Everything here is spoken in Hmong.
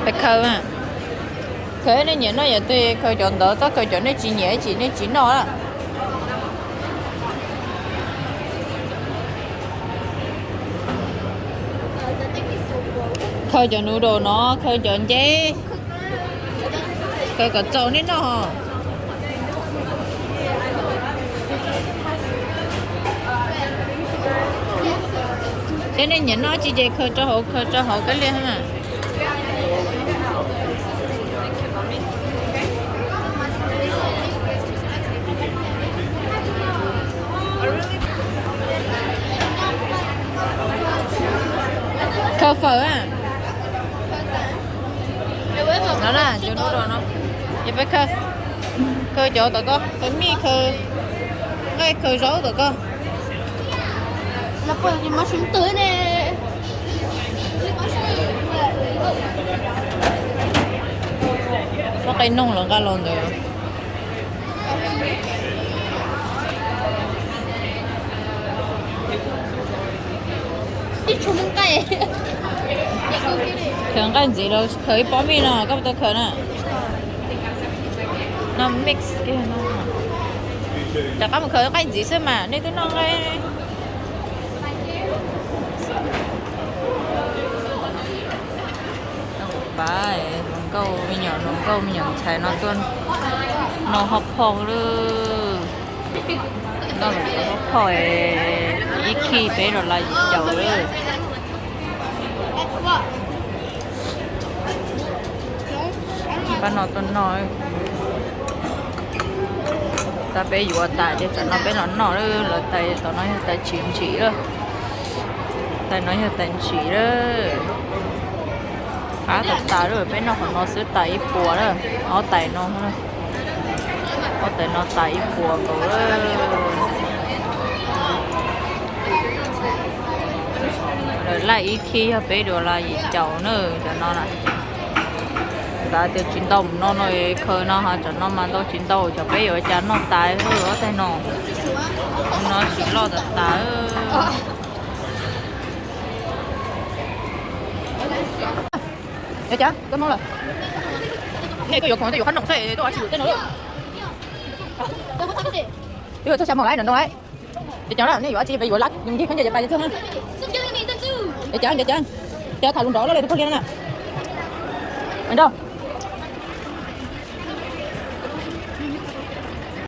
Peb khaws, khaws nej nyiam noj yam twg khaws cov ntawd, txhob khaws cov nej tsis nyiam ib chim nej tsis noj lawm. Khaws cov noodle no, khaws cov nceb, khaws kom txaus nej noj. Thiab nej nyiam noj tsis ces khaws rau hauv, khaws rau hauv kab liaj na. Khaws fawm a. No na, cov noodle no, ces peb khaws, khaws cov tom ko, khaws mij, khaws nqaij, khaws zaub tom ko. Muab qe noog los nqa los ntawd. Khaws nqaij ntxiv los khaws ib pob mij no, koj puas tau khaws na? No mix kiag no. Rov qab mus khaws nqaij ntxiv xwb mas nej twb noj nqaij. Pab hluas nkauj me nyuam, hluas nkauj me nyuam ntxhais no tuaj noj hot pot lawm. Noj hot pot ib khi peb dollar yim caum lawm. Pab no tuaj noj. Tab peb yuav tas ces tam no peb los noj lawm. Lawv tais tom no yog tais tshim ntsim lawm. Tais no yog tais ntsim lawm. Qab tas tas lawm, peb noj qhov no xwb tas ib puas lawm. Ob tais no, ob tais no tas ib puas nkaus lawm. Lawv laij ib khi yog peb dollar yim caum na, cov no na. Xav tias tsis ntau mus no no khaws no ho, cov no mas ntau tsis ntau, cov peb yuav cas noj tas ob tais no. No tsis loj tas tas. Cov cas koj hmoov lawm. Nej koj yuav khoom tej yuav qhob noom xwb, tuaj ua tsis yus tej no lawm. Twb txog xya moos lawm, nram nroog lawm. Cov cas lawm, nej yuav tsis peb yuav lab, yus nce khaub ncaws cov pais txog na. Cov cas, cov cas, cov tham lus nrov lawm tus pog kiag no na. Nrog.